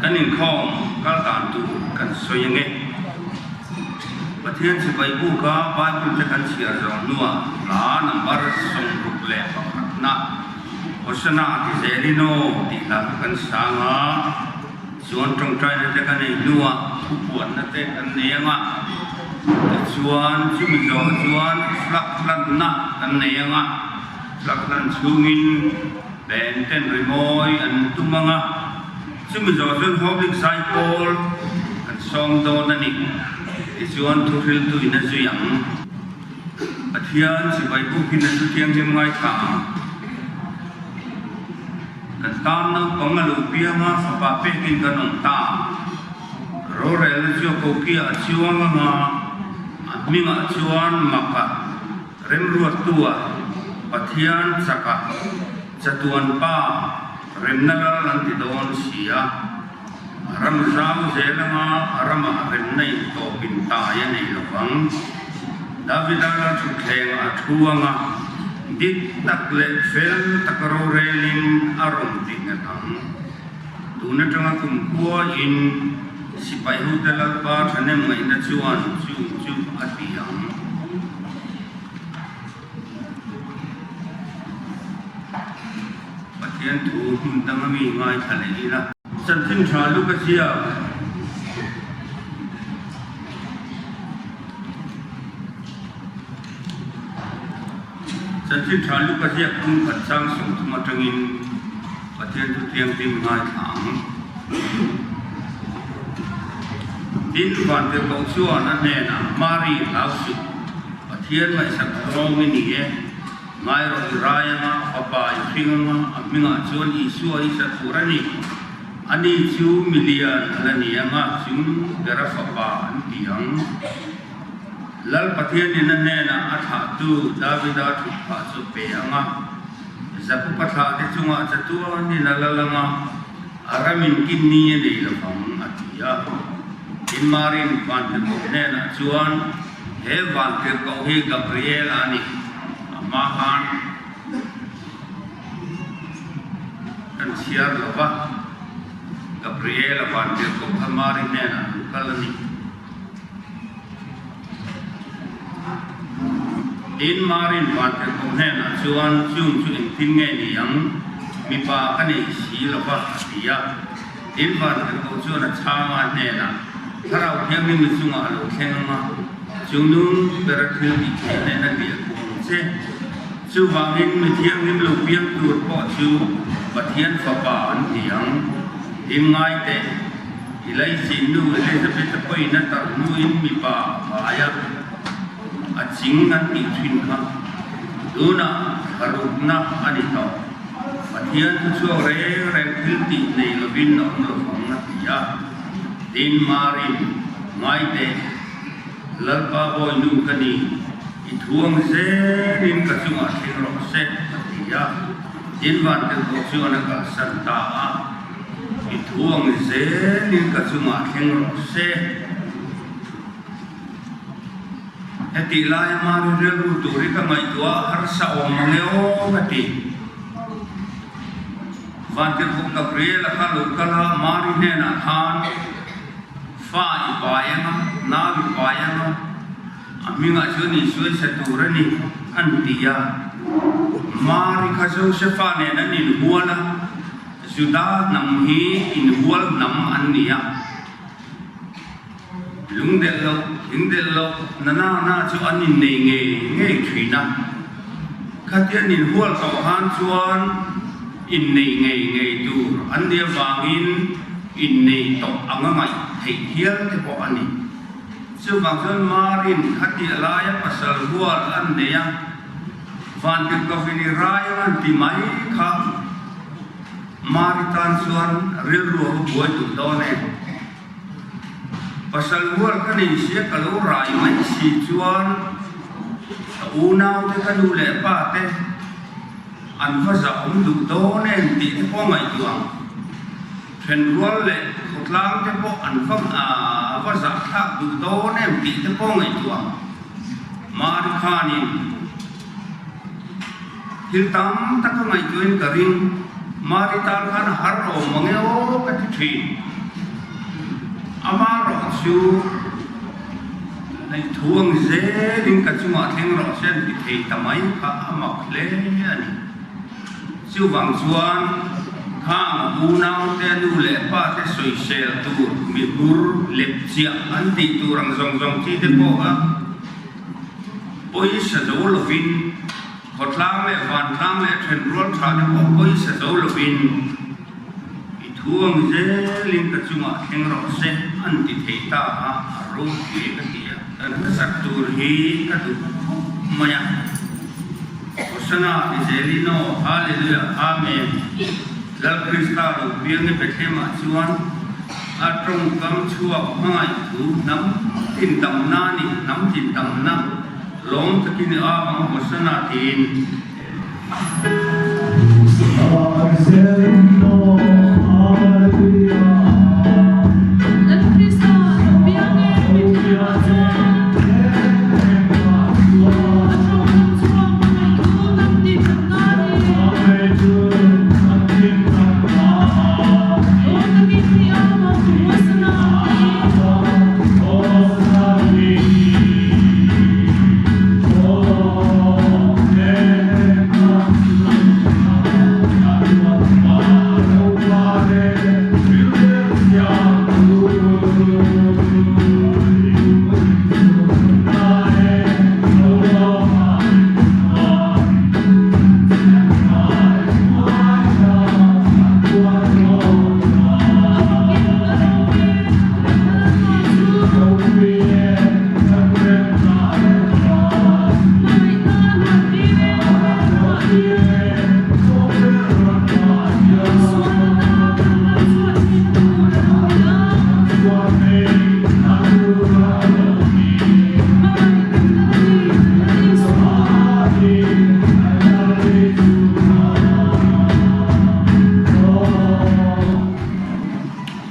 Kan inkhawm kal dan tur kan sawi ange. Pathian sipai buka Bible te kan chhiar zawng hnuah hla number 61 na Hosanna ti zelin aw tih hla kha kan sang a, chuan tawngtaina te kan ei hnuah thupuanna te kan nei anga, tichuan chumi zawh chuan flag hlanna kan nei anga, flag hlan chhungin pen ten rimawi an tum anga, chumi zawh chuan Hawklik Zaipawl kan sawm dawn a ni, tichuan thuhriltu in a zui ang. Pathian sipai bukin a chu thianghlim ngaithla ang. Kan tan naupang a lo piang a, fapa pekin kan awm ta. Rorelna chu a kokiah a chuang anga, a hmingah chuan maka remruattua Pathian chaka chatuan pa remna lal an ti dawn si a. A ram zau zel anga a ramah remna in tawp in tai a nei lo vang. Davida lal thutthleng a thu anga dik tak leh fel taka rorelin a rawn ti nghet ang. Tun atanga kumkhua in sipai hote Lalpa thahnem ngaihna chuan chung chu a ti ang. Pathian thu hmun dang ami ngaithla leh ila. Chanchin tha Luka ziak. Chanchin tha Luka ziak tum khat chang 30 atangin Pathian thu thianghlim ngaithla ang. Tin, Vantirhkoh chuan a hnenah, Mari, hlau suh. Pathian ngaihsak zawng i ni e. Ngai rawh i rai anga, fapa i hring anga, a hmingah chuan Isua i sa tur a ni. Ani chu milian a la ni anga, chung bera fapa an ti ang. Lal Pathianin a hnenah a thlahtu Davida thutphah chu a pe anga, Jakoba thlahte chungah chatuanin a lal anga, a ramin kin ni a nei lovang, a ti a. Tin, Marin Vantirhkoh hnenah chuan, He Vantirhkoh hi Gabriel a ni, a hma khan kan chhiar lo va, Gabriel a Vantirhkoh kha Mari hnenah an kal a ni. Tin, Marin Vantirhkoh hnenah chuan, Chung chu engtin nge ni ang? Mipa ka nei si lo va, a ti a. Tin, Vantirhkoh chuan a chhang a hnenah, Thlarau Thianghlim i chungah a lo thleng ang a, chung nung bera thil tih theih nen a biak bawk ang che. Chuvangin mi thianghlim lo piang tur pawh chu Pathian Fapa an ti ang. Tin, ngai teh, I laichin nu Elizabeth-a pawhin a tarh hnuin mipa a pai a, a ching an tih thin kha. Tunah thlarukna a ni tawh. Pathian thu chhuak reng reng thil tih nei lovin a awm lo vang a ti a. Tin, Marin, ngai teh, Lalpa bawi nu ka ni, i thuang zelin ka chungah thleng rawh se, a ti a. Tin, Vantirhkoh chuan a kalsan ta a. I thuang zelin ka chungah thleng rawh se. Hetih laia Mari rilru tur hi ka ngaihtuah a harsa awm ang e aw ka ti. Vantirhkoh Gabriel-a kha lo kal a, Mari hnenah khan fa i pai ang a, nau i pai ang a, a hmingah chuan Isua i sa tur a ni, an ti a. Mari kha Josefa nen an inhual a. Juda hnam hi inhual hnam an ni a, lungdelh loh, thingdelh loh na na na chu an innei ngei ngei thin a. Khatia an inhual tawh han chuan innei ngei ngei tur an nih avangin innei tawh anga ngaih theih hial te pawh a ni. Chuvang chuan Marin khatia laia pasal hual an nei a, Vantirhkohin i rai ang an ti mai kha. Mari tan chuan rilru a va buai duh dawn e. Pasal hual ka nei sia ka lo rai mai si chuan ka unau te ka nu leh pa te an va zah awm duh dawn em tih te pawh ngaihtuah ang. Thenrual leh khawtlang te pawh an va va zah thlak duh dawn em tih te pawh ngaihtuah ang. Mari khanin. Thil tam tak a ngaihtuahin ka ring. Mari tan khan a har awm mang e aw ka ti thin. Amaherawhchu, Neih thu ang zelin ka chungah thleng rawh se an ti thei ta mai kha a mak hle a ni. Chuvang chuan khang unaute nu leh pate sawisel tur mihur lepchiah an tih tur ang zawng zawng chi te pawh a pawisa zo lovin khawtlang leh vantlang leh thenrual tha te pawh pawisa zo lovin I thu ang zelin ka chungah thleng rawh se an ti thei ta a, a ropui ka ti a. Kan hmasak tur hi ka duh khawp mai a. Hosanna ti zelin aw, Hallelujah, Amen. Lal Krista lo piang i Bethlehem-ah chuan a tawngkam chhuak hmangaih thu hnam tin damna a ni, hnam tin damna lawm takin i au ang Hosanna tiin.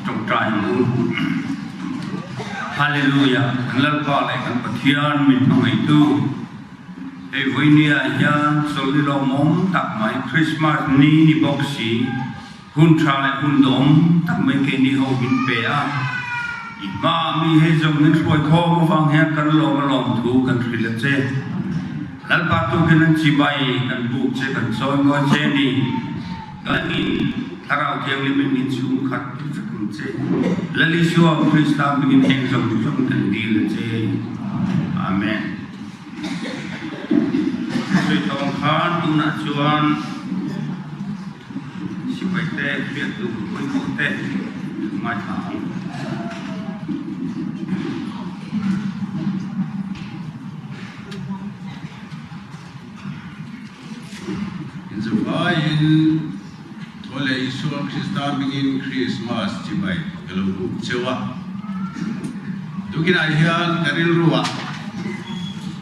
Tawngtai ang u. Hallelujah! Kan Lalpa leh kan Pathian min hmangaihtu, hei vawinia hian chawlhni lawmawm tak mai Christmas ni ni bawk si, hun tha leh hun dawm tak mai keini ho min pe a, i hmaah mi hei zawng min hruai khawm avang hian kan lawm a lawm thu kan hrilh a che. Lalpa tukin an chibai kan buk che kan chawi ngawi che ni. Kan in Thlarau Thianghlim in min chhungkhat vek ang che. Lal Isua Krista hmingin heng zawng zawng kan dil a che. Amen. Sawi tawng khan tunah chuan sipai te hriat tur pawimawh te ngaithla ang. Inzavaiin Thaw leh Isua Krista hmingin Krismas chibai ka lo buk cheu a. Tukinah hian ka rilruah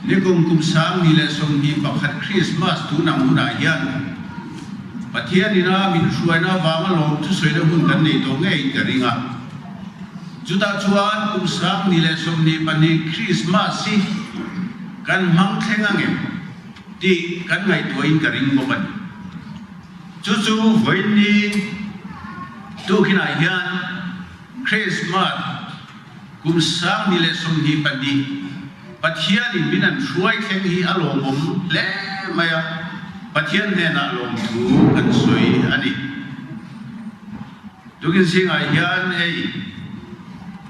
nikum kum 2021 Krismas tun ang hunah hian Pathian ina min hruaina avanga lawm thusawina hun kan nei tawh ngeiin ka ring a. Chutah chuan kum 2022 Krismas hi kan hmang thleng angem? Tih kan ngaihtuahin ka ring bawk a ni. Chu chu vawiinni tukhinah hian Krismas kum 2022 Pathianin min an hruai thleng hi a lawmawm hle mai a, Pathian hnenah lawmthu kan sawi a ni. Tukin zingah hian hei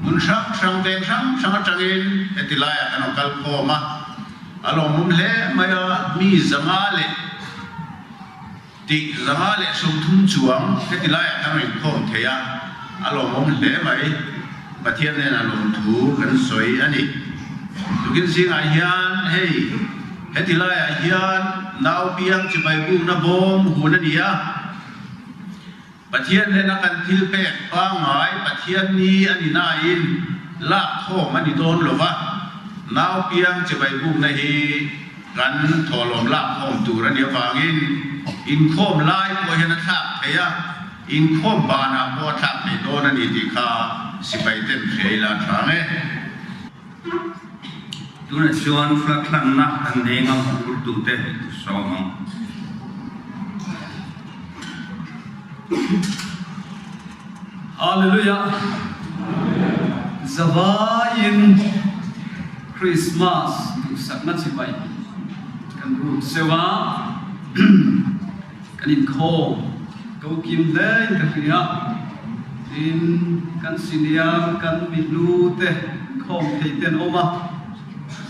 hmun hrang hrang veng hrang hrang atangin heti laiah kan rawn kal khawm a, a lawmawm hle mai a, mi 130 chuang heti laiah kan rawn inkhawm thei a, a lawmawm hle mai, Pathian hnenah lawmthu kan sawi a ni. Tukin zingah hian hei heti laiah hian nau piang chibai bukna bawm hun a ni a. Pathian hnena kan thil pek pangngai Pathian ni a ni nain lak khawm a ni dawn lo va, nau piang chibai bukna hi kan thawhlawm lak khawm tur a nih avangin inkhawm lai pawh hian a thlak thei a, inkhawm banah pawh a thlak thei dawn a ni tih kha sipai ten hria ila a tha ang e. Tunah chuan flag hlanna kan nei ngam phurtute sawm ang. Hallelujah! Zavaiin Krismas duhsakna chibai kan ruk zeuh a, kan inkhawm ko kim hlein ka hria. Tin, kan senior, kan mihlu te inkhawm thei te an awm a,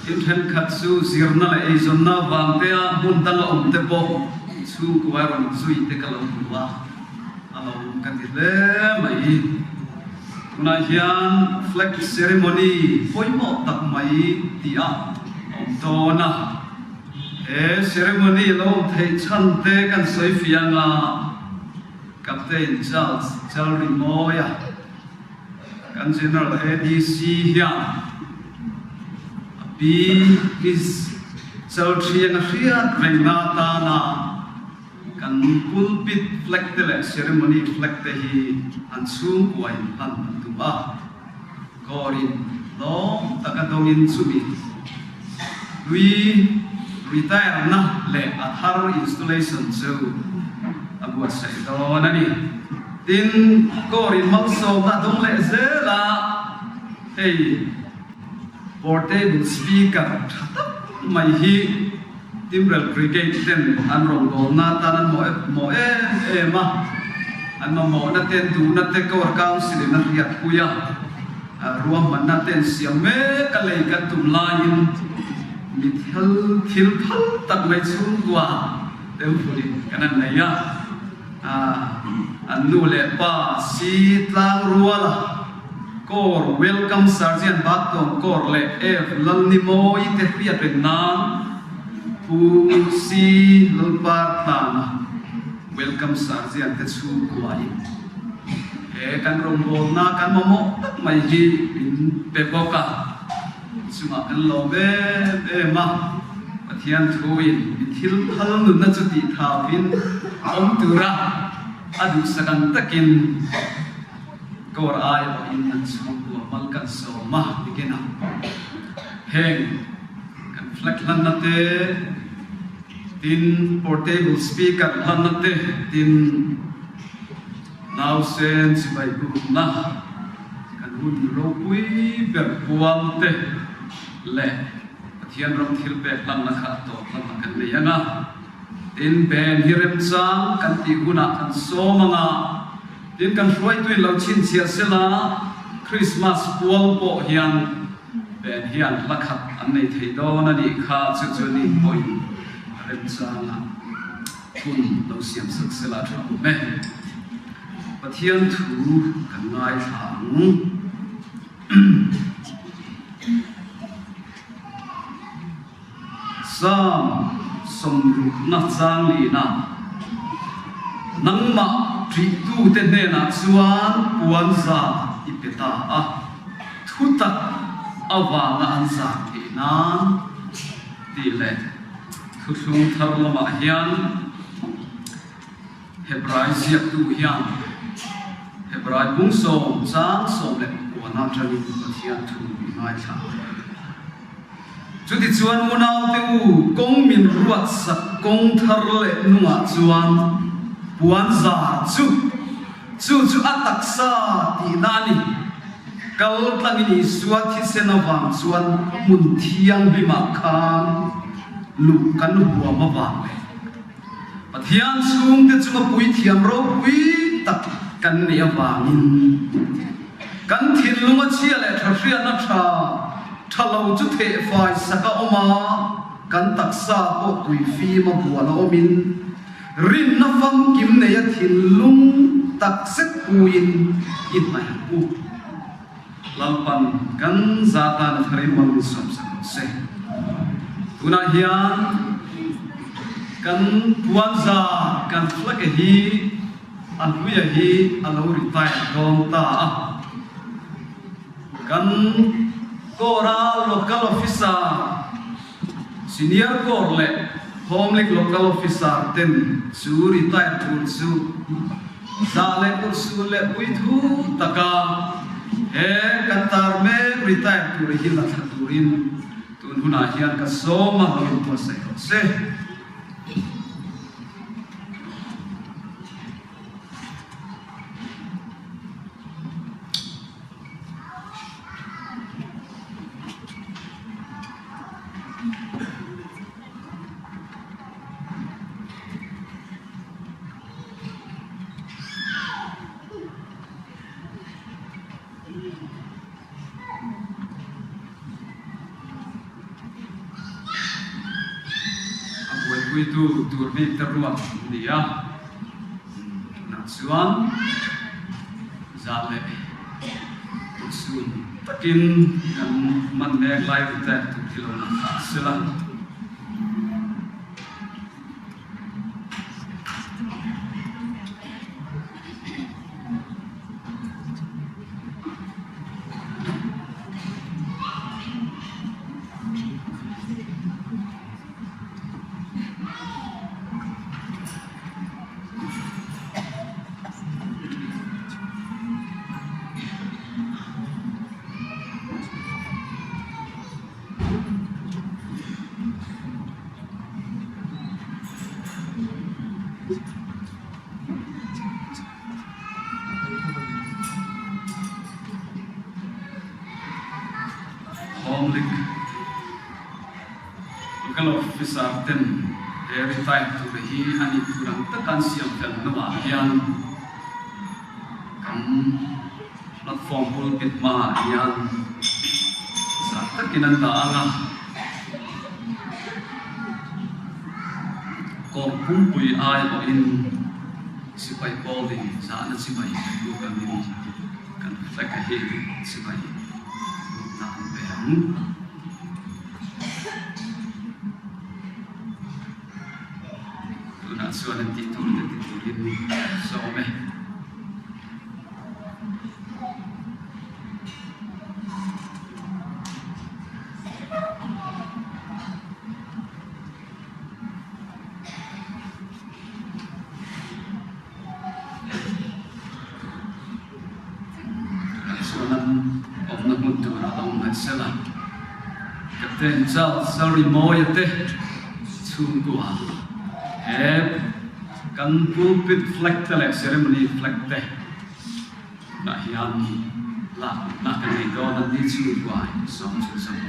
tin thenkhat chu zirna leh eizawnna vang te a hmun danga awm te pawh chhungkua rawn zui te ka lo hmu a. A lo ka ti hle mai. Tunah hian flag ceremony pawimawh tak mai tih a awm dawn a. He ceremony lo awm theih chhan te kan sawi fiang a, Captain Charles Chalrimawia, kan General ADC hian a pi Miss Chalthianga hriat rengna atana Kan pulpit flag te leh ceremony flag te hi an chhungkua in hlan an tum a, Gawr in lawm taka dawngin chumi hlui retire na leh a thar installation chu a buatsaih dawn a ni. Tin, Gawr in malsawmna a dawng leh zel a, hei portable speaker tha tak mai hi Timrel Brigade ten an rawngbawlna atan an mawh em em a, an mamawhna te an duhna te Corps Council in a hriatpui a, ruahmanna te an siam mek a lei kan tum laiin mi thil thil phal tak mai chhungkua temple in kan an nei a, an nu leh pa si tlang rual a. Corps Welcome Sergeant Baktawng Corps leh Ev Lalnimawi te hriat reng nan Pu C Lalpar tlana Welcome Sergeant te chhungkua in he kan rawngbawlna kan mamawh tak mai hi min pe bawk a, chungah kan lawm em em a, Pathian thuin mi thil phal nunna chu tih thauin awm tura a duhsak ang takin. Kawr ai pawhin an chhungkua mal kan sawm a tikin a, heng kan flag hlanna te, tin portable speaker hlanna te, tin nausen chibai bukna kan hun ropui ber pual te leh Pathian ram thil pek hlanna kha a tawp lamah kan nei ang a, tin band hi remchang kan tih hunah kan sawm ang a. Tin, kan hruaituin lo chhinchhiah sela, Krismas pual pawh hian band hian hla khat an nei thei dawn a nih kha, chu chu ni pawhin remchanga hun lo siam sak sela a tha awm e. Pathian thu kan ngaithla ang. Psalm sawmrukna chang lihna, Nangmah ṭihtute hnenah chuan puanza i pe ta a, thutak avanga an zak theih nan tih leh thuthlung thar lamah hian Hebrai ziaktu hian Hebrai bungsawm chang 11 aṭangin Pathian thu i ngaithla ang. Chutichuan unaute u, kawng min ruatsak kawng thar leh nungah chuan puan zar chu, chu chu a taksa tihna a ni. Kal tlangin Isua thisen avang chuan hmun thianghlimah khan luh kan huam avang leh Pathian chhungte chunga puithiam ropui tak kan nih avangin kan thinlunga chhia leh tha hriatna tha tha lo chu thehfai sak a awm a, kan taksa pawh tuifim a bual a awmin rinna famkim neia thinlung tak zet puiin i hnaih ang u. Lalpan kan zatan a tharin mal min sawmsak rawh se. Tunah hian kan puanza kan flag hi a hluia hi a lo retire dawn ta a. Kan Corps-a Local Officer, Senior Corps leh Home League Local Officer ten chu retire tur chu Zah leh urhsun leh puithu taka he kan tar mek retire tur hi la thla turin tun hunah hian ka sawm a, lo inbuatsaih rawh se. Buaipuitu tur bik te ruat an ni a, tunah chuan zah leh kutsun takin kan man mek lai rute tur hi lo lang ta sela. Home Local officer ten he retire tur hi a nih tur ang taka an siam fel hnuah hian kan platform pulpit hmaah hian zah takin an dah ang a, kawr pumpui aiawhin sipai pawlin zahna chibai buk angin kan flag a hi chibai bukna an pe ang. Tunah chuan an tih tur te ti turin sawm e. Tunah chuan an awmna hmun turah a awm hmel sela. Captain Charles Zarimawi te chhungkua he kan pulpit flag te leh ceremony flag te tunah hian lak luhna kan nei dawn a ni chhungkua sawm chu zawm.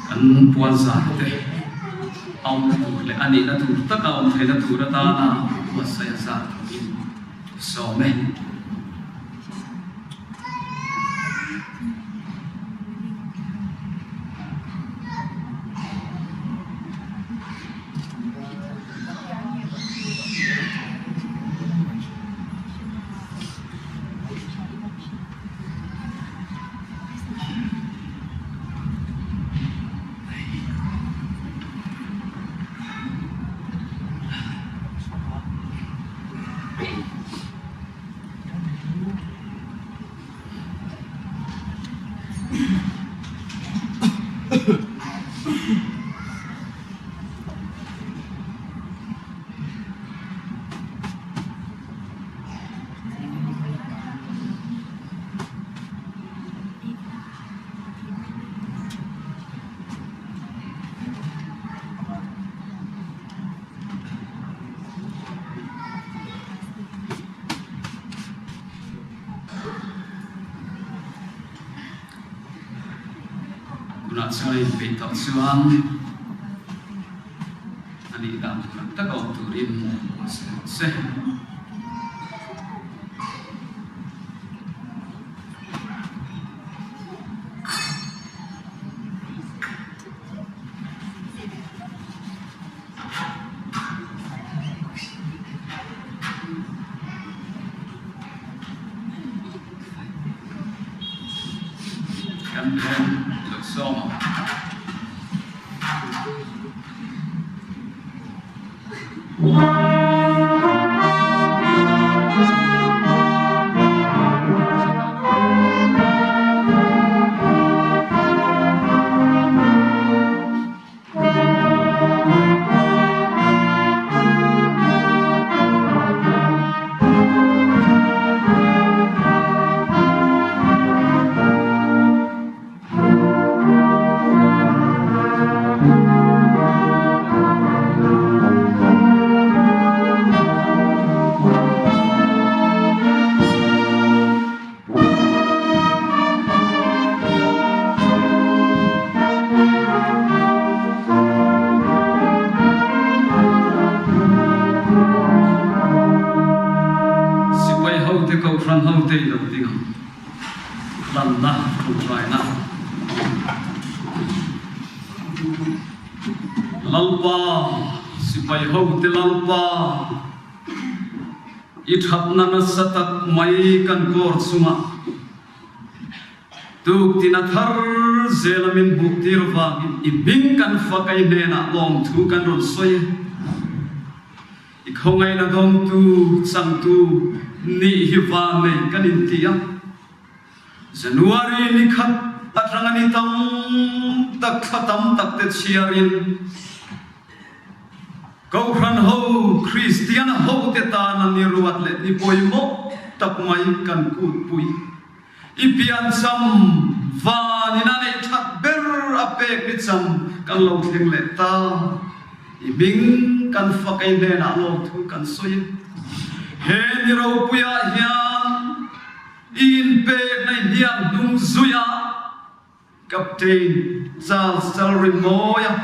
Kan puan zar te a awmna tur leh a nihna tur taka awm theihna tur atana buatsaih a zar turin sawm e. Tunah chuan a inpeih tawh chuan a nih dan tur ang tak a awm turin se. Kan band lo sawm ang. ding ang. Hlanna tawngtaina. Lalpa, sipai hote Lalpa, i thatna nasa tak mai kan kawr chungah Tuktin a thar zel a min hmuh tir vangin i hming kan fak a i hnenah lawmthu kan rawn sawi e. I khawngaihna dawngtu changtu nih hi vanei kan inti a. January ni khat atanga ni tam tak thla tam tak te chhiarin Kohhran ho Kristian ho te tana ni ruat leh ni pawimawh tak mai kan kutpui. I piancham vanin a neih that ber a pek ni cham kan lo thleng leh ta. I hming kan fak ei hnenah lawmthu kan sawi a. He ni ropuiah hian i inpekna i hniak hnung zuia Captain Charles Chalrimawia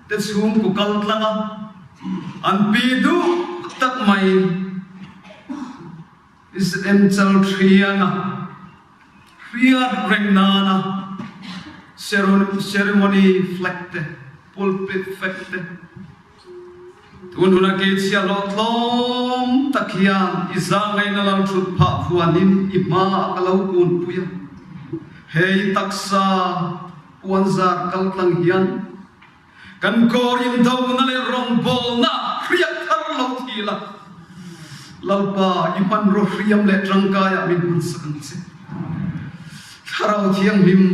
te chhungkaw kal tlang a, an pi duh tak mai. Israel chal hrianga hriat reng nana ceremony flag te, pulpit flag te, tun huna keichhia hlawhtlawm tak hian i zahngaihna lo thut phah phuanin i hmaah ka lo kunpui a, hei taksa puanzar kaltlang hian Kan kawr indona leh rawngbawlna hriat thar lo thi la, Lalpa i hmanraw hriam leh tangkaiah min hmansak ang che. Thlarau Thianghlim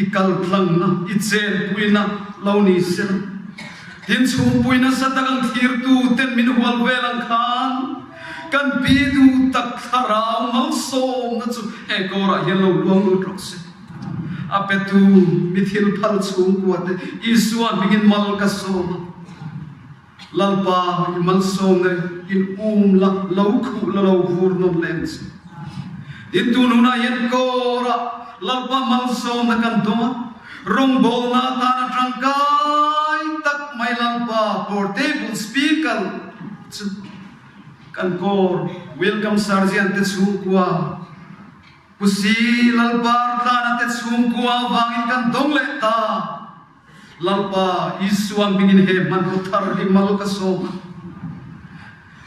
i kaltlangna, i chenpuina lo ni sela, tin chhungpui nasa tak ang thlirtu ten min hual vel ang khan kan pi duh tak Thlarau malsawmna chu he kawrah hian lo luang lut rawh se. A petu mi thil phal chhungkua te Isua hmingin mal ka sawm a, Lalpa i malsawmna in um la, lo khuh la lo vur nawn leh ang che. Tin tun hunah hian kawrah Lalpa malsawmna kan dawng a, rawngbawlna atana tangkai tak mai Lalpa portable speaker chu kan kawr Welcome Sergeant te chhungkua Pu Si Lalpa Rtlana te chhungkua avangin kan dawng leh ta. Lalpa Isua hmingin he hmanraw thar hi mal ka sawm a.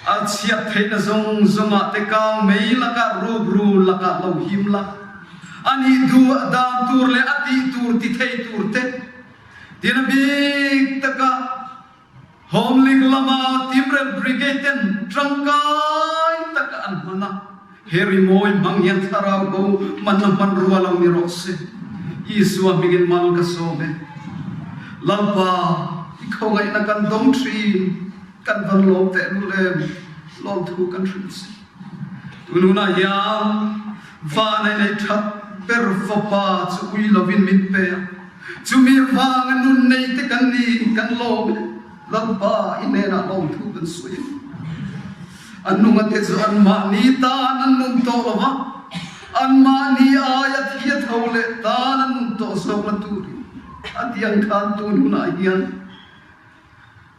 A chhiat theihna zawng zawngah te kang mei lakah rukru lakah lo him la. A nih duh dan tur leh a tih tur ti thei tur te tin a bik takah Home League lama Team Red Brigade ten tangkai taka an hman a, he rimawi hmang hian thlarau bo hmanna hmanrua lo ni rawh se. Isua hmingin mal ka sawm e. Lalpa, i khawngaihna kan dawng thin, kan van lawm tehlul em, lawmthu kan hrilh che. Tun hunah hian van ei nei that ber fapa chu ui lovin min pe a. Chumi vanga nun nei te kan ni, kan lawm e, Lalpa i hnenah lawmthu kan sawi e. A nunga te chu anmahni tan an nun tawh lo va, anmahni aia thi a tho leh tan an nun tawh zawkna turin a ti ang khan tun hunah hian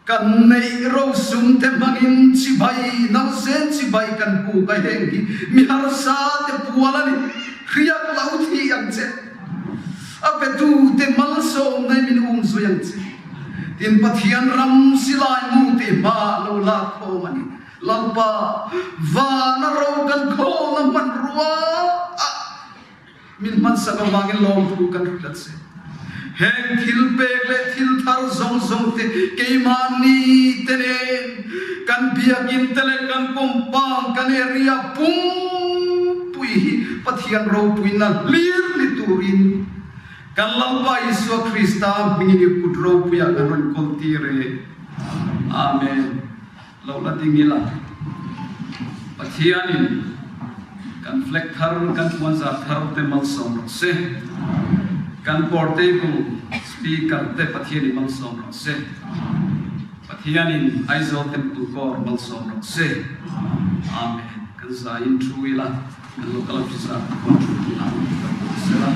Kan neih rosum te hmangin chibai, nausen chibai kan puk a heng hi mi harsa te pual a ni. Hriat lo thi ang che. A petu te malsawmna i min um zui ang che. Tin Pathian ram silai mu te hma lo lak khawm a ni. Lalpa, vana ro kan khawlna hmanrua a. Min hmansak avangin lawmthu kan hrilh a che. Heng thil pek leh thil thar zawng zawng te keimahni te nen kan biakinn te leh kan compound kan area pumpui hi Pathian ropuina hlir ni turin kan Lalpa Isua Krista hmingin i kut ropuiah kan rawn kawl tir e. Amen. Lo la ding ila, Pathianin kan flag thar, kan puanzar thar te malsawm rawh se. Kan portable speaker te Pathianin malsawm rawh se. Pathianin Aizawl Temple Corps malsawm rawh se. Amen. Kan zaiin thu ila, kan local officer te pawh thu ila, kan bawk sela.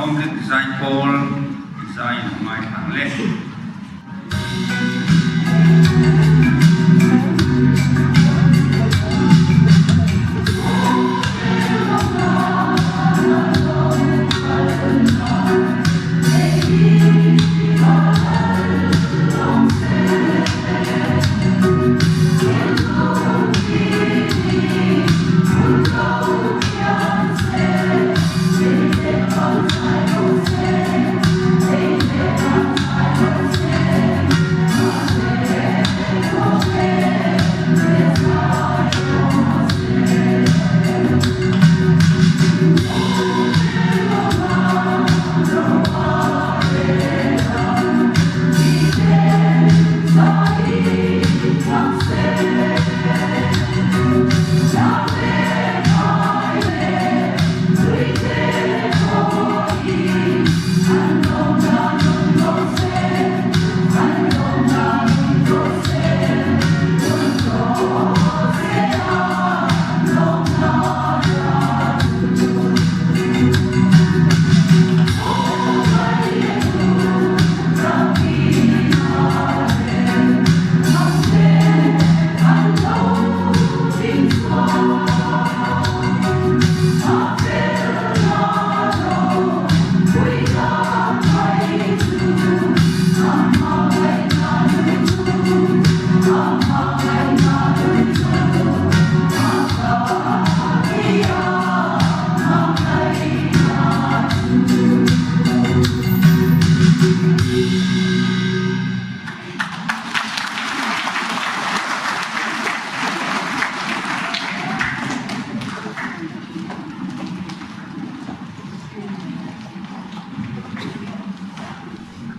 Home League Zaipawl zai in a ngaithla ang le.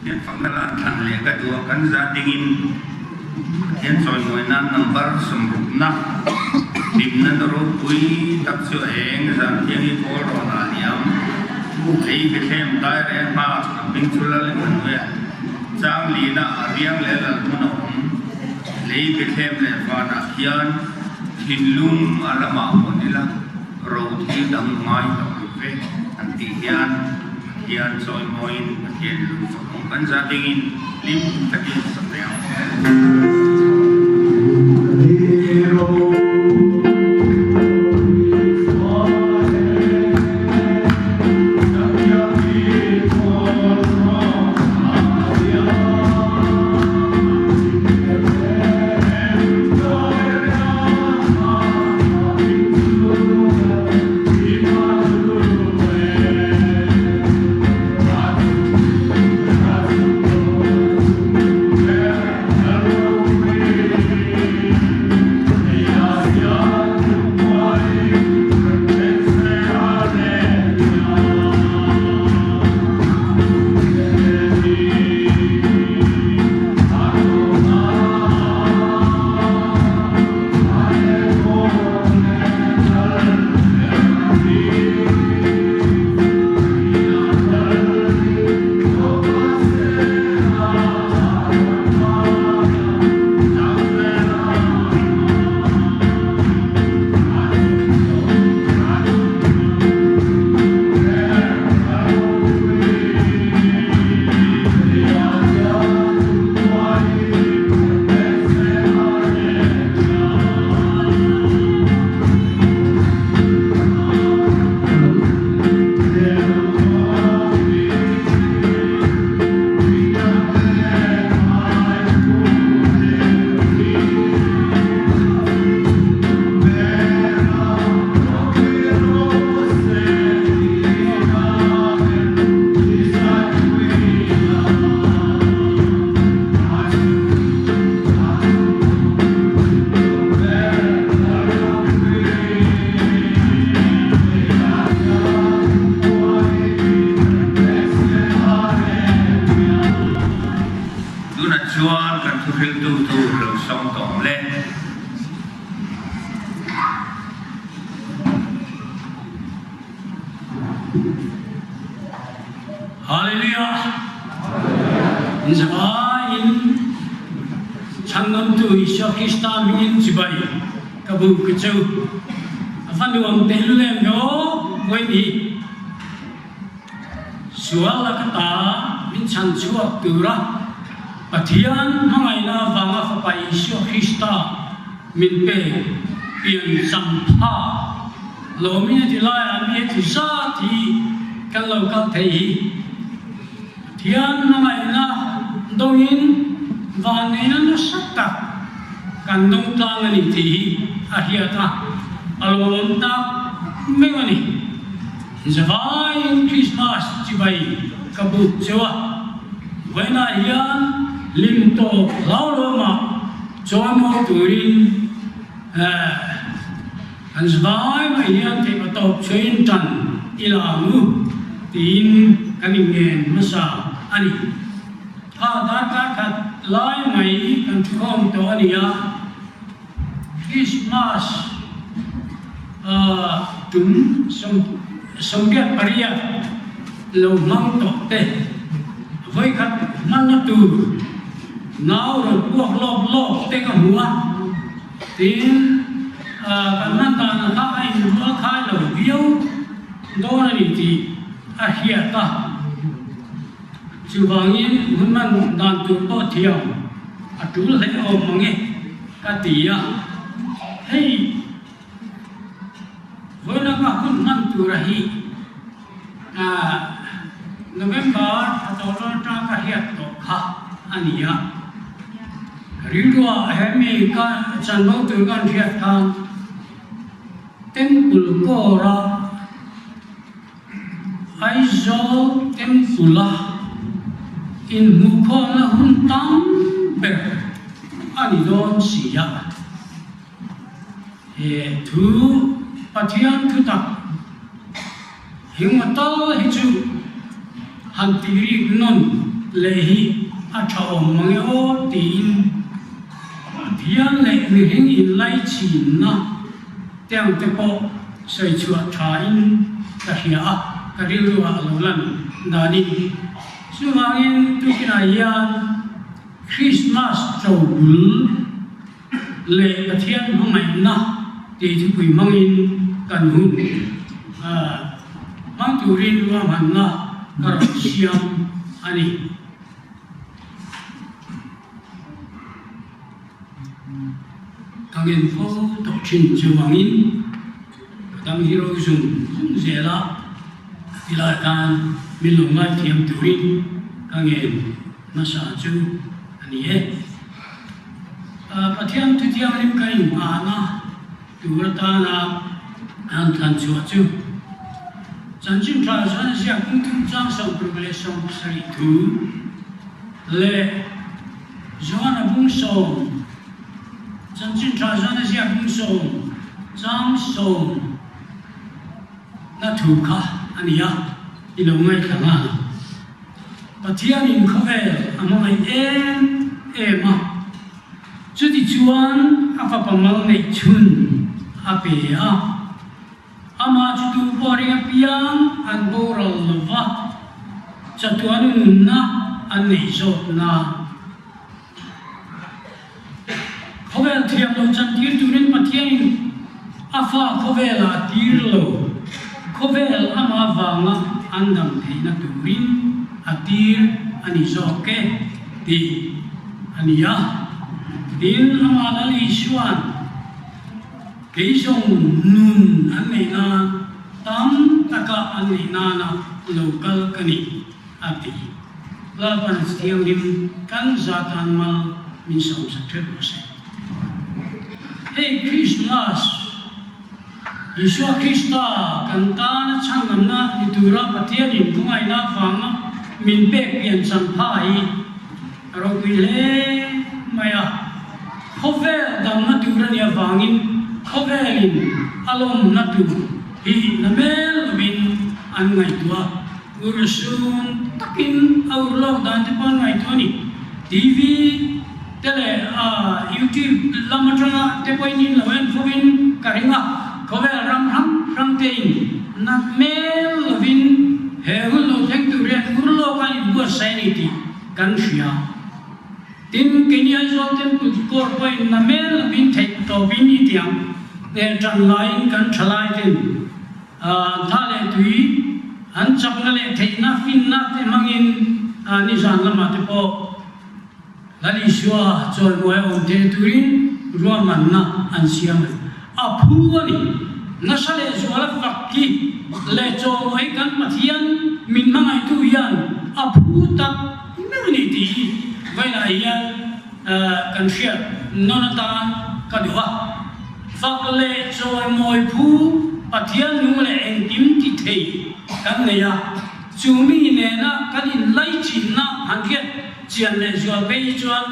Pathian fakna lan thlan leh ka duh a, kan za dingin Pathian chawimawi nan number sawmrukna hlimna na ropui tak chu a eng zan thiang hi kawl rawn ah liam lei Bethlehem dai reng hma a hming chu Lal Emmanuel chang lina a riang leh lal hmun a awm lei Bethlehem leh vanah hian thinlung a lamah hawn ila ro thil dang ngai tawh lo ve an tih hian Pathian chawimawiin Pathian lung fak awm kan zah dingin hlim takin sak leh ang. Tunah chuan kan thuhriltu tur lo sawm tawh ang le. Hallelujah! Zavaiin Chhandamtu Isua Krista mingin chibai ka bu ka chu. A va nuam tehlul em aw, vawiin hi. Sual laka ta min chhan chhuak tura Pathian hmangaihna avanga Fapa Isua Krista min pek pian cham pha lawmin a ti laiah mi heti zat hi kan lo kal thei hi Pathian hmangaihna dawngin vanneihna nasa tak kan dawng tlang a ni tih hi a hriat a, a lawmawm tak meuh a ni. Zavaiin Krismas chibai ka buk cheu a, vawiinah hian hlim tawp hlau lawmah chawimawi turin kan zavai mai hian theihpa tawp chhuahin tan i la ang u tiin kan inngen hmasa a ni. Kha darkar khat lai mai kan thukhawm tawh a ni a. Krismas tum 88 lo hmang tawh te vawikhat hmanna tur nau rawn puak lawp lawp te ka hmu a, tin kan hman dan kha a inrual khai lo viau dawn a ni tih a hriat a. Chuvangin hun hman dan tur pawh thiam a tul hle awm mang e ka ti a, hei vawiin ka hun hman tura hi November thla tawh dawn atang ka hriat tawh kha a ni a, ka rilruah hemi ka chanvo tur ka han hriat khan Temple Corps-a Aizawl Temple-a inhmuhkhawmna hun tam ber a ni dawn si a. He thu Pathian thutak engmaw tal hi chu han tihrik nawn leh hi a tha awm mang e aw tiin Pathian leh mihring inlaichinna Te ang te pawh sawi chhuah thain ka hria a, ka rilru ah a lo lan danin. Chuvangin tukinah hian Krismas chobul leh Pathian hmangaihna tih thupui hmangin kan hun hmang turin ruahmanna ka rawn siam a ni. Ka ngen fo tawh thin chuvangin ka dam hi ro zung zung zel a, tilai khan min lo ngaithiam turin ka ngen hmasa chu a ni e. Pathian Thuthianghlim ka inhmahna tur atana an thlan chhuah chu Chanchin Tha chuan a ziak hming thum chang 67 thu leh Joana bung sawm, Chanchin Tha chuan a ziak bung sawm chang sawm na thu kha a ni a, i lo ngaithla nghal ang. Pathianin khawvel a hmangaih em em a, chutichuan a fapa mal neih chhun a pe a. Amah chu tu pawh ring apiang an boral lo va, chatuan nunna an neih zawk nan. Khawvel thiam lo chantir turin Pathianin a fa khawvelah a tir lo, khawvel amah avanga an dam theihna turin a tir a ni zawk e tih a ni a. Tin, amah Lal Isua'n. Kei zawng nun an neih nan tam taka an neih nana lo kal ka ni, a ti. Lalpan Thianghlim kan zatan mal min sawmsak ṭheuh rawh se. Hei Krismas, Isua Krista kan tana chhangamna ni tura Pathianin khawngaihna avanga min pek pian changpha hi a ropui hle mai a. Khawvel damna tur a nih avangin khawvelin a lawmna tur hi na mel lovin an ngaihtuah a, urhsun takin a ur lawk dan te pawh an ngaihtuah a ni. TV te leh YouTube lam atanga te pawhin in lo en fovin ka ring a, khawvel ram hrang hrang tein na mel lovin he hun lo thleng tur hian ur lawk a inbuatsaih a ni tih kan hria. Tin, keini Aizawl Temple Court pawhin na mel lovin theih tawpin i tiang ṭan laiin kan ṭhalai ten an tha leh tui An chakna leh theihna finna te hmangin nizan lamah te pawh Lal Isua chawimawi a awm thei turin ruahmanna an siam a ni. A phu a ni. Nasa leh zuala fak hi leh chawimawi kan Pathian min hmangaihtu hian a phu tak meuh a ni tih hi vawiinah hian kan hriat nawn atan ka duh a. Fak leh chawimawi phu Pathian nung leh engkim ti thei kan nei a, chu mi nena kan inlaichinna han hriat chian leh zual phei hi chuan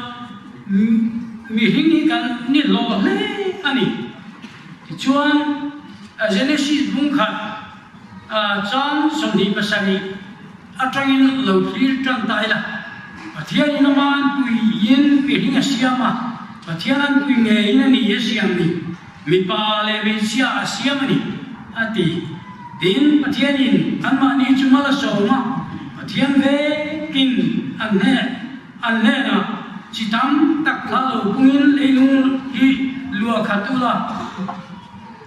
mihring hi kan ni hlawh hle a ni. Tichuan, Genesis bungkhat chang 27 atangin lo thlir tan ta ila, Pathianin ama an puiin mihring a siam a, Pathian an pui ngeiin a ni a siam ni, mipa leh hmeichhia a siam a ni, a ti. Tin, Pathianin anmahni chu mal a sawm a, Pathian vekin an hne an hnenah chi tam tak thla lo pungin leilung hi luah khat ula,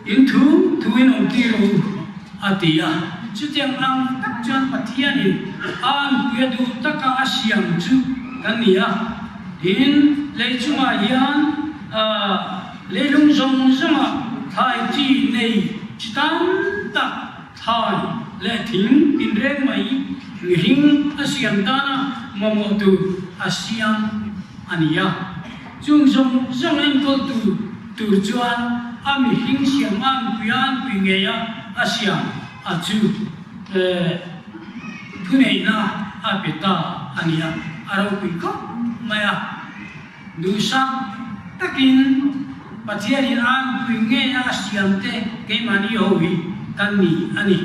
In thu thu in awm tir u, a ti a. Chutiang ang tak chuan Pathianin a anpuia duh taka a siam chu kan ni a. Tin, lei chungah hian leilung zawng zawngah thlai chi nei chi tam tak thlai leh thing tinreng mai mihring a siam tana mamawh tur a siam a ni a. Chung zawng zawng enkawltu tur chuan a mihring siam a anpui a anpui ngei a a siam a chu thuneihna a pe ta a ni a, a ropui khawp mai a. Duhsak takin Pathianin a anpui ngei a a siam te keimahni ho hi kan ni a ni.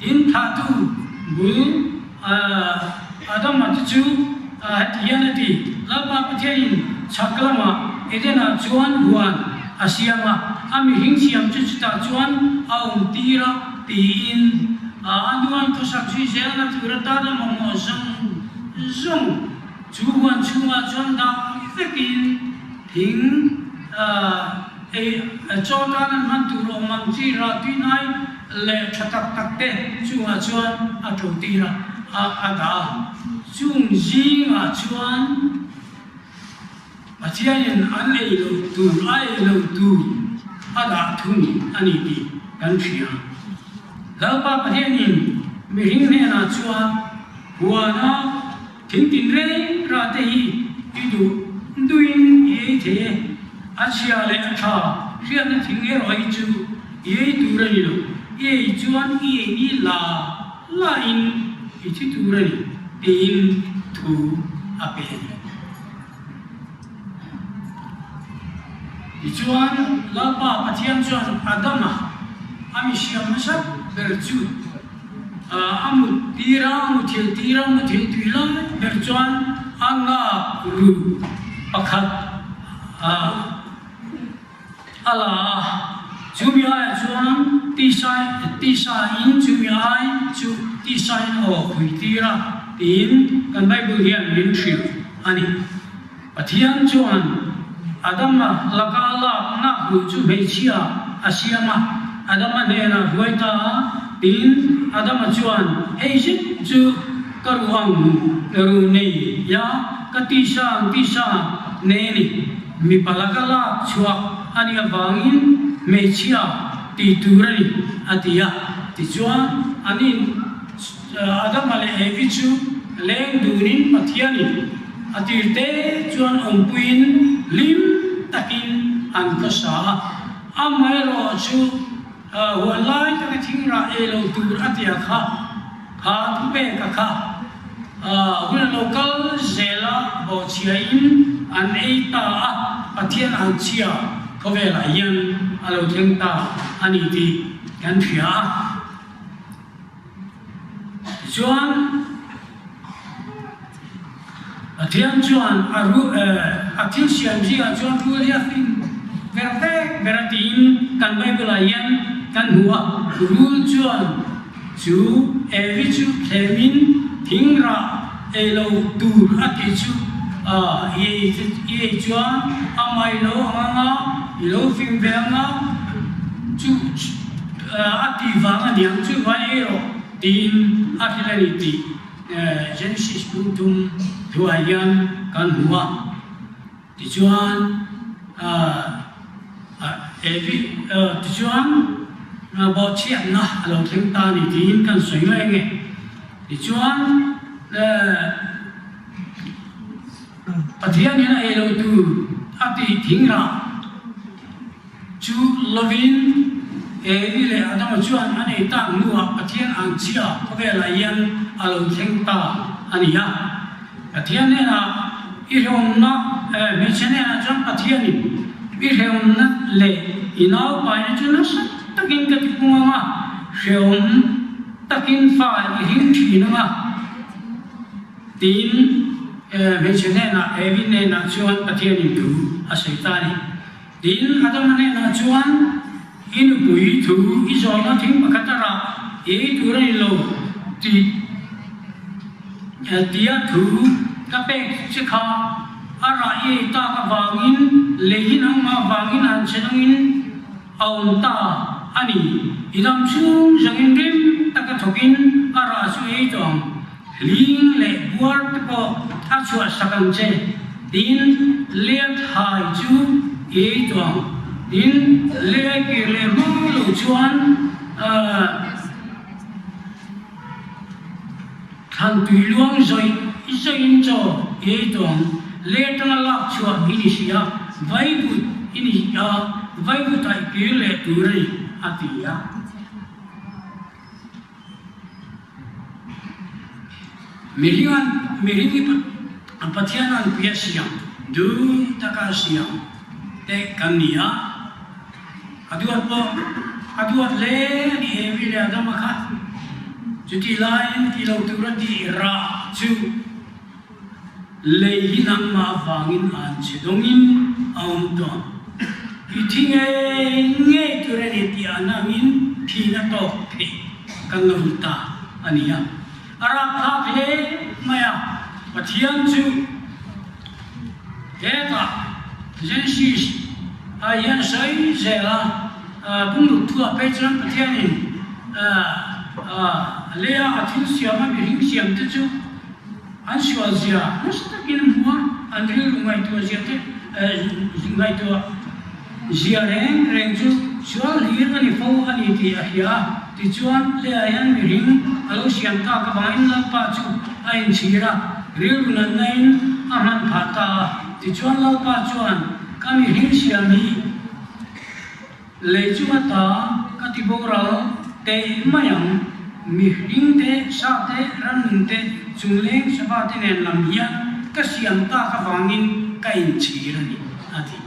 Tin, thahtu bul Adama te chu heti hian a ti, Lalpa Pathianin chhak lamah Eden-ah chuan huan a siam a, a mihring siam chu chutah chuan a awm tir a, tiin a nuan khawsak zui zelna tur atan a mamawh zawng zawng chu huan chhungah chuan dah vekin thing ei chaw tan an hman tur awm ang chi rah tuihnai leh tha tak tak te chungah chuan a to tir a, a dah a. Chung zingah chuan Pathianin an ei loh tur a ei loh tur a dah thung a ni tih kan hria. Lalpa Pathianin mihring hnenah chuan huana Thing tinreng rah te hi i duh duhin i ei thei e, a chhia leh a tha hriatna thing erawh hi chu i ei tur a ni lo, i ei chuan i ei ni la la in i thi tur a ni tiin thu a pe a ni. Tichuan Lalpa Pathian chuan Adama a mi siam hmasa ber chu A mut tir a, a muthilh tir a, muthilh tui lai ber chuan a ngak ru pakhat a la a, chumi aiah chuan tisa tisa in chumi ai chu tisa in a awk phui tir a tiin kan Bible hian min hrilh a ni. Pathian chuan Adama laka a lakna hmuh chu hmeichhia a siam a, Adama hnenah hruai ta a, tin, Adama chuan, Hei zet chu ka ruh ang ruh nei a, ka tisa ang tisa nei a ni, mipa laka lak chhuah a nih avangin hmeichhia tih tur a ni, a ti a. Tichuan, anin. Adama leh Evi chu leng dunin Pathianin a tirte chuan awmpuiin hlim takin an khawsa a. Amaherawh chu huan lai taka thingrah ei lo tur a tia kha, kha thupeka kha hun a lo kal zel a, bawhchhiain an ei ta a, Pathian ang chhia khawvelah hian a lo thleng ta a ni tih kan hria a. Tichuan, Pathian chuan a ru a thil siam zingah chuan rul hi a fin ver vek ber a tiin kan Bible-ah hian kan hmu a. Rul chuan chu Evi chu thlemin thing rah ei lo tur a tih chu i ei chuan amah i lo ang anga, i lo fing ve anga chu a tih vang a niang chu vai ei rawh. tiin a hrilh a ni tih Genesis bungtum thuah hian kan hmu a. Tichuan, Evi, tichuan bawhchhiatna a lo thleng ta a ni tiin kan sawi mai ange. Tichuan, Pathianin a ei lo tur a tih thing rah chu lovin Evi leh Adama chuan an ei tak hnuah Pathian ang chiah khawvelah hian a lo thleng ta a ni a. Pathian hnenah i hrehawmna, hmeichhe hnenah chuan Pathianin i hrehawmna leh i naupaina chu nasa takin ka ti pung ang a, hrehawm takin fa i hring thin ang a. Tiin hmeichhe hnenah, Evi hnenah chuan Pathianin thu a sawi ta a ni. Tin, Adama hnenah chuan, I nupui thu i zawhna thing pakhat a rah i ei tur a ni lo tih tia thu ka pek che kha a rah i ei tak avangin leihin angmah avangin han che dangin A awm ta a ni. I dam chhung zawngin rim taka thawkin a rah chu ei tawh ang. Hling leh buar te pawh a chhuah sak ang che. Tin, Leath hai chu i ei tawh ang. Tin, Lea kir leh hma lo chuan Thlan tui luang zawih zawihin chaw i ei tawh ang. Lei atanga lak chhuah i ni si a, vaivut i ni a, vaivutah i kir leh tur a ni, a ti a. Mihringan mihring hi Pathian anpui a siam, duh taka a siam te kan ni a. A duat pawh a duat hle a ni Evi leh Adama kha. Chutih laiin ti lo tura tih rah chu lei hi nangmah avangin an che dawngin a awm tawh. I thi ngei ngei tur a ni tih an angin thihna tawk theih kan lo ni ta a ni a. A rapthlak hle mai a, Pathian chu hetah Genesis ah hian sawi zel a, bungruk thuah phei chuan Pathianin leia a thil siam a mihring siam te chu an sual zia nasa takin a hmu a, an rilru ngaihtuah zia te ngaihtuah Zia reng reng chu sual hlir a ni fo a ni tih a hria a, tichuan Lea hian mihring a lo siam tak avangin Lalpa chu a inchhir a, rilru natnain a hman phah ta a. Tichuan Lalpa chuan, Ka mihring siam hi lei chunga ta ka ti boral teh mai ang, mihring te, sa te, rannung te, chungleng sava te nen lam hian ka siam tak avangin ka inchhir a ni, a ti.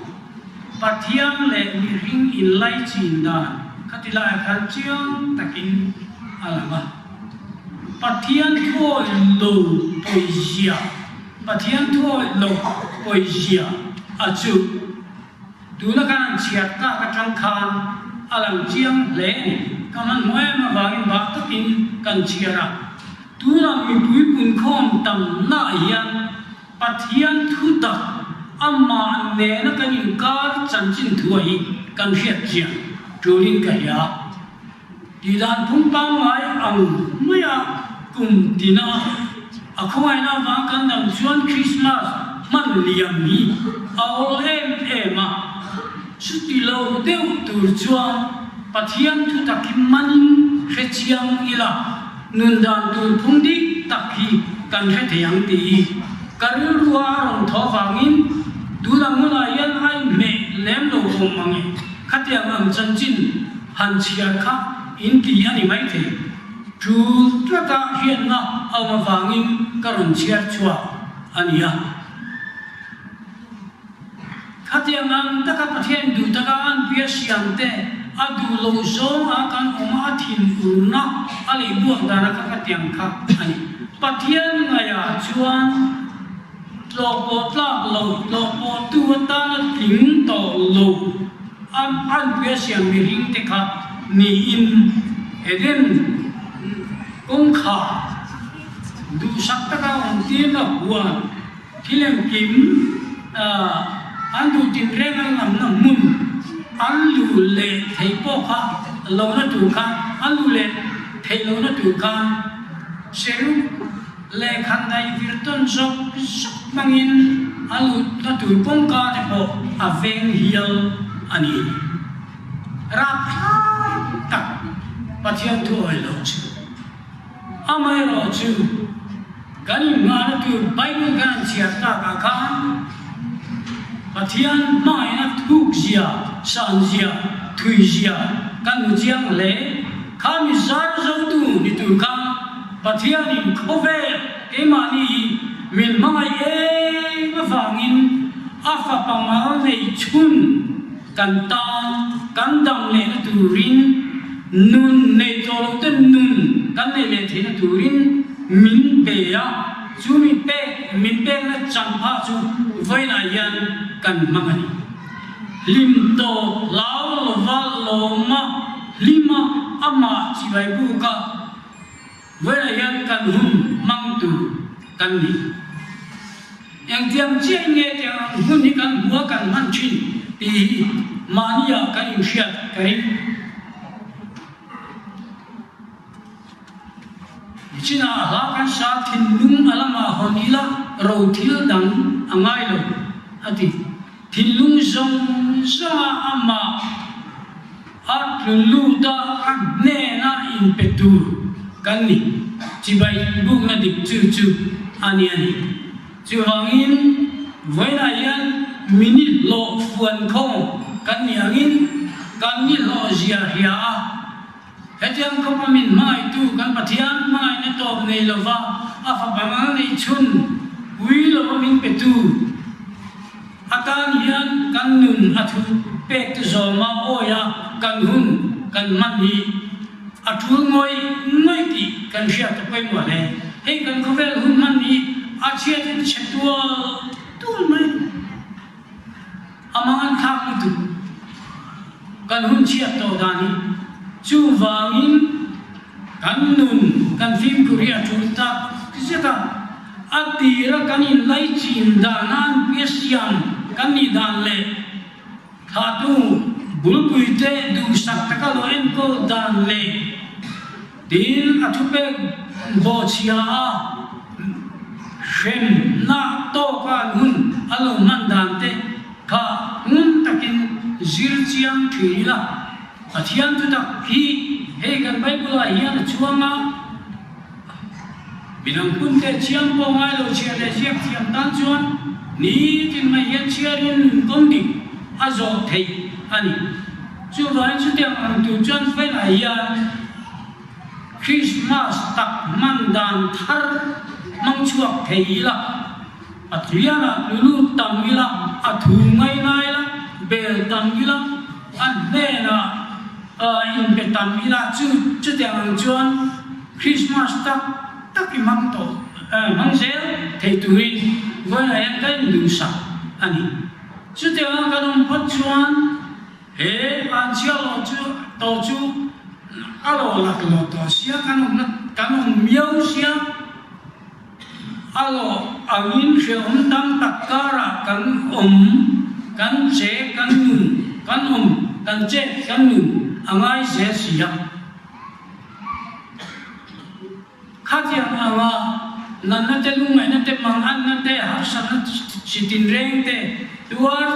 Pathian leh mihring inlaichin dan kha ti laiah khan chiang takin a lang a. Pathian thuawih lo pawizia, Pathian thuawih lo pawizia a chu tuna kan han chhiar tak atang khan a lang chiang hle a ni. Ka hmanhmawh em avangin bah takin kan chhiar a. Tuna mipui punkhawm tamnaah hian Pathian thu tak amah nena kan inkar chanchin thu a hi kan hriat chiah tulin ka hria. Tihdan phung pangngai ang maia kum tina a khawngaihna avang kan dam chuan Krismas hman liam hi a awl em em a. Chuti lo deuh tur chuan Pathian thu tak hi manin hre chiang ila. Nun dan tur phung dik tak hi kan hre thei ang tih hi ka rilru a a rawn thaw avangin tuna hmunah hian a inhmeh lem lo awm ang e. Khatiang ang chanchin han chhiar kha in ti a ni maithei. Tul tlata hriatna a awm avangin ka rawn chhiar chhuak a ni a. Khatiang ang taka Pathian duh taka an pia siam te a duh lo zawng a kan awm a thin urna a leh buak dan a kha khatiang kha a ni. Pathian ngaihah chuan tlawh pawh tlak lo, tlawh pawh tu atana tling tawh lo a an pia siam mihring te kha niin Eden kawngkhar duhsak taka awm tirna huan Thil engkim an duh tinreng an lamna hmun an luh leh theih pawh kha lohna tur kha an luh leh. theih lohna tur khan Cherub leh khandaih vir tawn zawk zawk hmangin a lutna tur kawngka te pawh a veng hial a ni. Rapthlak tak Pathian thu awih loh chu. Amaherawhchu, kan inngahna tur Bible kan han chhiar takah khan Pathian hmangaihna thukzia, sanzia, thuizia kan hmu chiang hle. Kha mi zar zotu ni tur khan Pathianin khawvel keimahni hi min hmangaih em avangin a fapa mal nei chhun Kan tan kan dam lehna turin nun nei tawh lo te nun kan neih leh theihna turin min pe a, chu mi pek min pekna changpha chu vawiinah hian kan hmang a ni. Hlim tawp hlau lova lawma hlima amah chibai buka Vawiinah hian kan hun hmang tur kan ni. Engtiang chiah nge tiang ang hun hi kan hmu a kan hman thin tih hi mahnia kan inhriat ka ring. Nichinah hla kan sa thinlung a lamah hawn ila ro thil dang a ngai lo a ti. Thinlung zawng zawnga amah a tlu lut a, a hnena inpe tur kan ni. Chibai bukna dik chu chu a ni a ni. Chuvangin, vawiinah hian mi nihlawh fuan khawng kan nih angin kan nihlawh zia hria a, hetiang khawpa min hmangaihtu kan Pathian hmangaihna tawp nei lova a fapa mal neih chhun pui lova min petu, Atan hian kan nun a thu pek te zawma awi a kan hun kan hman hi a tul ngawih ngawih tih kan hriat a pawimawh hle. Hei kan khawvel hun hman hi a chhiat in chhe tual tual mai a mang an thlak lutuk kan hun chhiat tawh dan hi chuvangin Kan nun kan fimkhur hi a tul tak zet a, a tira kan inlaichin dan a anpuia siam kan nih dan leh thlahtu bulpuite duhsak taka lo enkawl dan leh tin a thupek bawhchhia a hremna tawka an hun a lo hman dan te kha ngun takin zir chiang thin ila. Pathian thutak hi hei kan Bible ah hian a chuang a, midang hunte chiang pawh ngai lo chhiar leh ziak thiam tan chuan nitin mai hian chhiarin nun kawng dik a zawh theih a ni. Chuvangin chutiang ang tur chuan Fela hian Christmas tak hman dan thar hmang chhuak thei ila, Pathianah tlu lut tam ila, a thu ngai ngai la, bel tam ila, a hnenah inpe tam ila chu chutiang ang chuan Christmas tak tak i hmang tawh hmang zel thei turin vawiinah hian ka induhsak a ni. Chutiang ang kan awm phawt chuan he anchhia lawh chu tawh chu a lawh laklawh tawh sia kan awmna kan awm miau sia. A lawh angin hrehawm tam tak karah kan awm, kan che, kan nun, kan awm, kan chet, kan nun a ngai zel si a. Khatiang anga natna te, lungngaihna te, manganna te, harsatna chi tinreng te tuar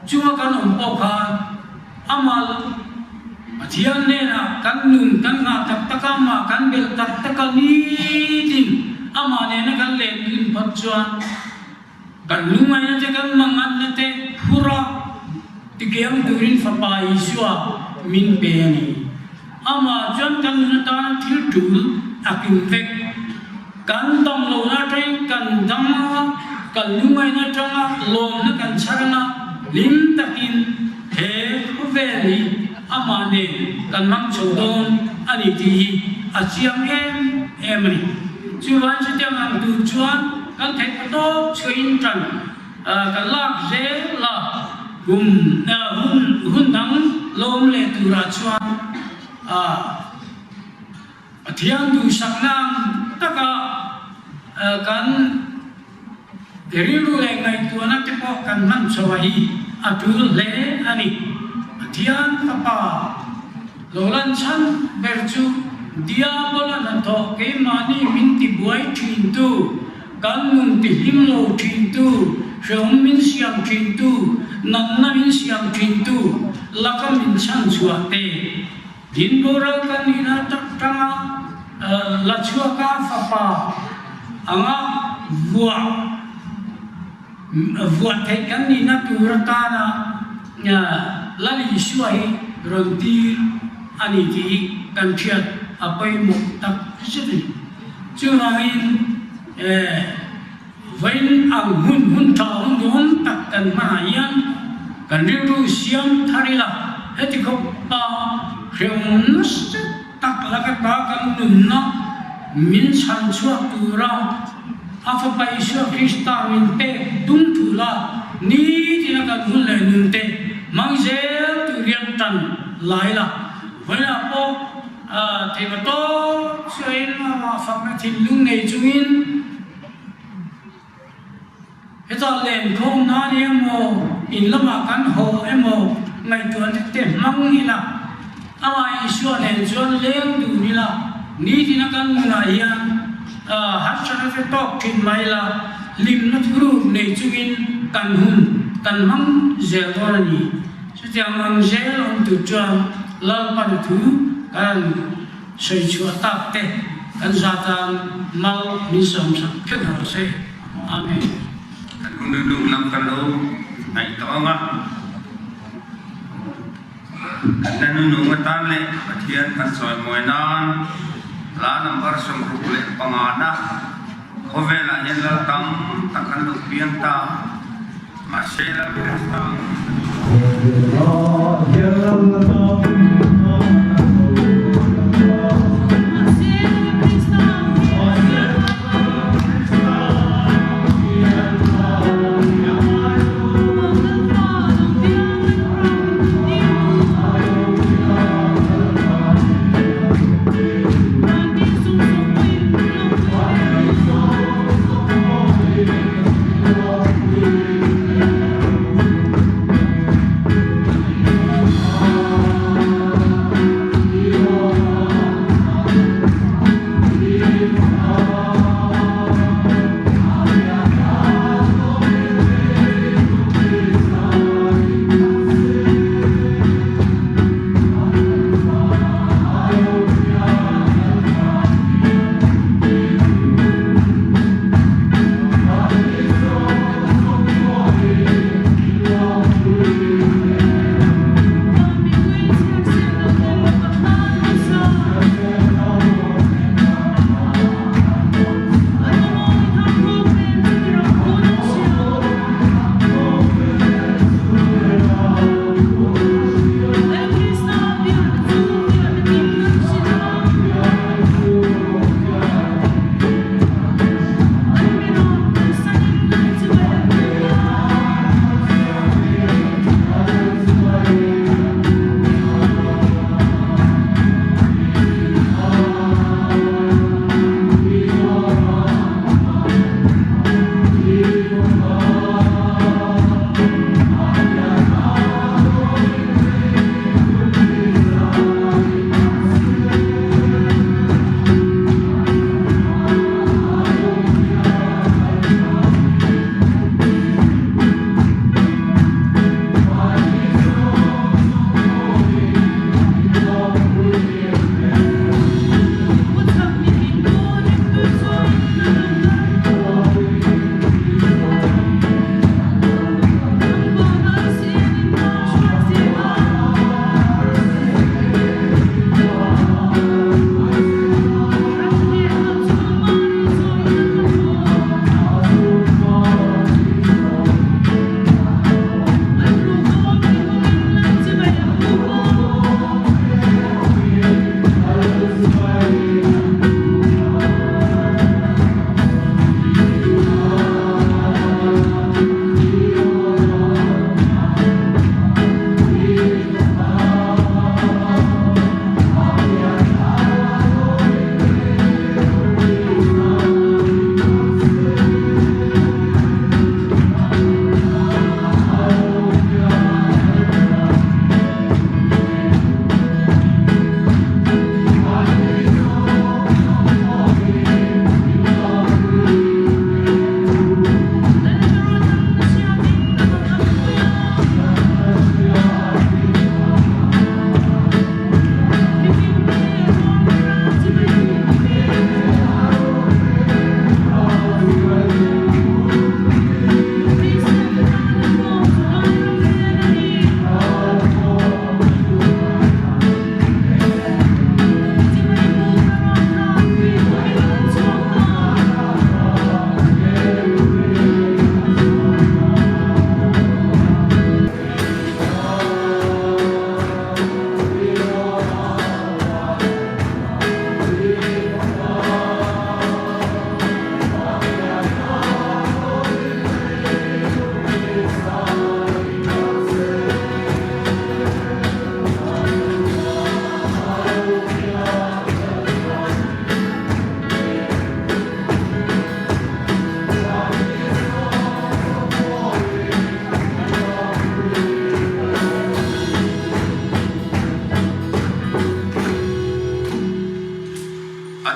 chunga kan awm pawh khan Amah Pathian hnenah kan nun kan nghah tak tak a, amah kan belh tak tak a, nitin amah nena kan len dun phawt chuan kan lungngaihna te, kan manganna te phur a tikiang turin Fapa Isua min pe a ni. Amah chuan kan nun atana thil tul a kim vek. Kan dam lohna atangin kan dam a, kan lungngaihna atanga lawmna kan chhar anga hlim takin he khawvel hi amah nen kan hmang chho dawn a ni tih hi a chiang em em a ni. Chuvangin chutiang ang tur chuan kan theih pa tawp chhuahin tan kan lak zel a, kum hun hun dang lawm leh turah chuan a. Pathian duhsakna ang taka kan rilru leh ngaihtuahna te pawh kan hman chho a hi a tul hle a ni. Pathian Fapa lo lan chhan ber chu. Diabola hnathawh keimahni min tibuai thintu, kan nun tihlim lo thintu, hrehawm min siam thintu, natna min siam thintu laka min chhanchhuah te. Din boral kan nihna tak tanga la chhuaka fapa anga vuah vuah theih kan nihna tur atana Lal Isua hi rawn tir a ni tih hi kan hriat a pawimawh tak zet a ni. Chuvangin Vawiin ang hun hun tha hun duhawm tak kan hmanah hian kan rilru siam thar ila, heti khawpa hrehawm nasa tak laka ta kan nunna min chhan chhuak tura a Fapa Isua Krista min pek tum thula nitina kan hun leh nunte hmang zel tur hian tan la ila. Vawiinah pawh theihna tawp chuain amah fakna thinlung nei chungin, Hetah lenkhawm nan emaw, in lamah kan haw emaw ngaihtuahna te hmang ila, amah Isua nen chuan leng dun ila, nitina kan nunah hian harsatna te tawk thin mai ila, hlimna thuruk nei chungin kan hun kan hmang zel dawn a ni. Chutiang ang zel awm tur chuan Lalpan thu kan Sawi chhuah tak te kan zatan mal min sawmsak theuh rawh se. Amen. Kan hun duh lam kan lo ngaih tawh ang a, kan la nunung atan leh Pathian kan chawimawi nan hla number 65 na khawvelah hian lal tam tak an lo piang ta. Mahse Lal Krista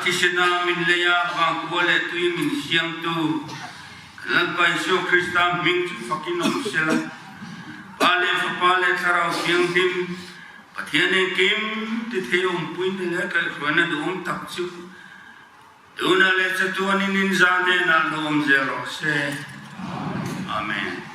thisena min leia vangkhua leh tui min siamtu kan Lalpa Isua Krista hming chu fakin awm sela. Pa leh Fapa leh Thlarau Thianghlim, Pathian engkim ti thei awmpuina leh kaihhruaina duhawm tak chu tuna leh chatuanin inzah hnenah lo awm zel rawh se. Amen.